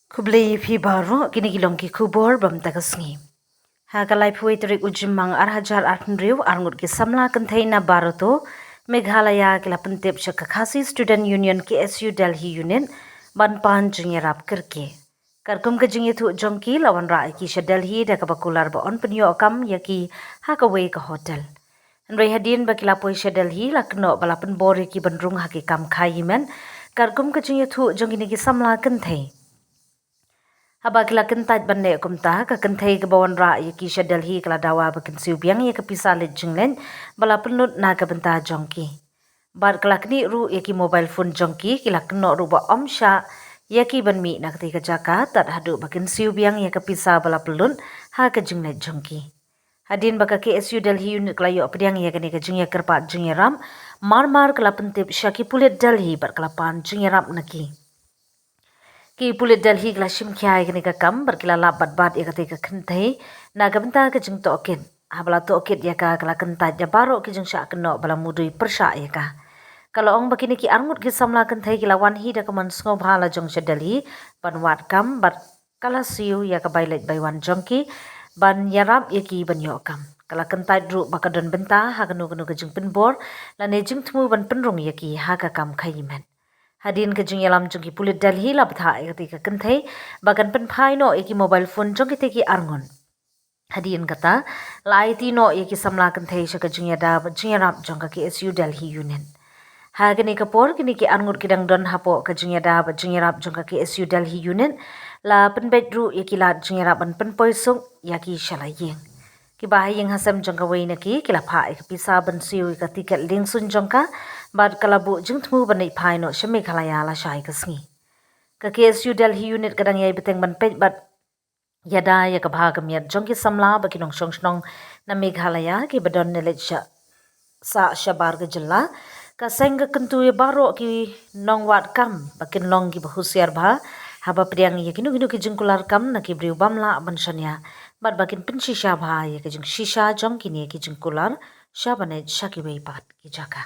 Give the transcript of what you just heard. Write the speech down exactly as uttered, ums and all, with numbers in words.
Khublei ïa phi baroh, kine ki long ki khubor bam ta ka sngi. Ha ka laiphew tarik u Jymmang ar hajar arphew hynriew, arngut ki samla kynthei na Barato, Meghalaya ki la pyntip sha ka Khasi Student Union K S U Delhi Unit ban pan jingïarap kyrkieh. Katkum ka jingïathuh jong ki la wanrah ïa ki sha Delhi da kaba kular ba yn pynïoh kam ïa ki ha kawei ka hotel. Hynrei hadien ba ki la poi sha Delhi la kynnoh ba la pynbor ïa ki ban rung ha ki kam khaïi met, katkum ka jingïathuh jong kine ki samla kynthei. Haba ki la kyntait ban leh kumta, ka kynthei kaba wanrah ïa ki sha Delhi ka la dawa ba kin siew biang ïa ka pisa leit jingleit ba la pynlut na ka bynta jong ki. Bad ka la knieh ruh ïa ki mobile phone jong ki, ki la kynnoh ruh ba ym shah ïa ki ban mih na katei ka jaka tad haduh ba kin siew biang ïa ka pisa ba la pynlut ha ka jingleit jong ki. Hadien ba ka K S U Delhi Unit ka la ïoh pdiang ïa kane ka jingïakyrpad jingïarap, mar mar ka la pyntip sha ki pulit Delhi bad ka la pan jingïarap na ki. Ki pulit Delhi ki la shim khia ïa kane ka kam bad ki la lap bad bat ïa katei ka kynthei na ka bynta ka jingtohkit. Haba la tohkit ïa ka, ka la kyntait ïa baroh ki jingshah kynnoh ba la mudui pyrshah ïa ka. Ka la ong ba kine ki arngut ki samla kynthei ki la wan hi da ka mon sngewbha la jong sha Delhi ban wad kam bad ka la siew ïa ka bai leit bai wan jong ki ban ïarap ïa ki ban ïoh kam. Ka la kyntait ruh ba ka don bynta ha kano kano ka jingpynbor lane jingthmu ban pynrung ïa ki ha ka kam khaïi met. Hadien ka jingïalam jong ki pulit Delhi la bthah ïa katei ka kynthei ba kan pynphai noh ïa ki mobile phone jong kitei ki arngut. Hadien kata la aiti noh ïa ki samla kynthei sha ka jingïada bad jingïarap jong ka K S U Delhi Unit. Ha kane ka por kine ki arngut ki dang don hapoh ka jingïada bad jingïarap jong ka K S U Delhi Unit, la pynbeit ruh ïa ki lad jingïarap ban pynpoi suk ïa ki sha la ïing. Ki bahaïing hasem jong kawei na ki ki la phah ïa ka pisa ban siew ïa ka tiket liengsuiñ jong ka bad ka la buh jingthmu ban leit phai noh sha Meghalaya lashai ka sngi. Ka K S U Delhi Unit ka dang ïai bteng ban peit bad ïada ïa ka bha ka miat jong ki samla ba ki nongshong shnong na Meghalaya kiba don ne leit sha sah shabar ka jylla. Ka seng ka kyntu ïa baroh ki nongwad kam ba kin long kiba husiar bha haba pdiang ïa kino kino ki jingkular kam na ki briew bym lah ban shaniah bad ba kin pynshisha bha ïa ka jingshisha jong kine ki jingkular sha ban leit sha kiwei pat ki jaka.